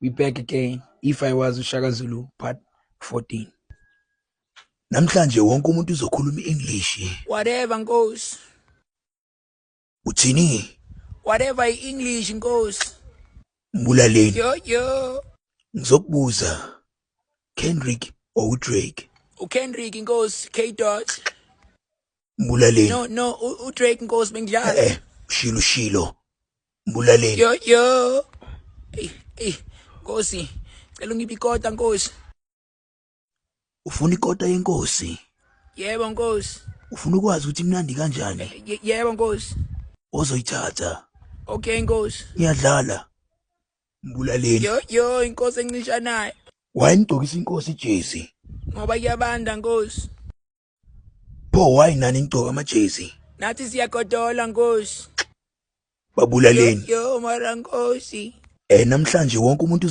We back again. If I Was uShaka Zulu part 14. Namhlanje wonke umuntu uzokhuluma iEnglish. Whatever, Nkosi. Uthini? Whatever i-English, Nkosi. Mbulaleni. Yo yo. Ngizokubuza. Kendrick or uDrake? UKendrick, Nkosi, K dot. Mbulaleni. No, uDrake, Nkosi, bengidlala. Eh, ushilo ushilo. Mbulaleni. Yo yo. Ey, ey, Nkosi. Cela ungiphe ikota, Nkosi. Ufuna ikota yenkosi? Yebo, Nkosi. Ufuna ukwazi ukuthi imnandi kanjani? Yebo, Nkosi. Ozoyithatha. Okay, Nkosi. Ngiyadlala. Mbulaleni. Yo yo, inkosi encishanayo. Why nigqokisa inkosi ijezi? Ngoba kuyabanda, Nkosi. Pho why nani nigqoka amajezi? Nathi siyagodola, Nkosi. Babulaleni. Yo yo, mara Nkosi. Eh, namhlanje wonke umuntu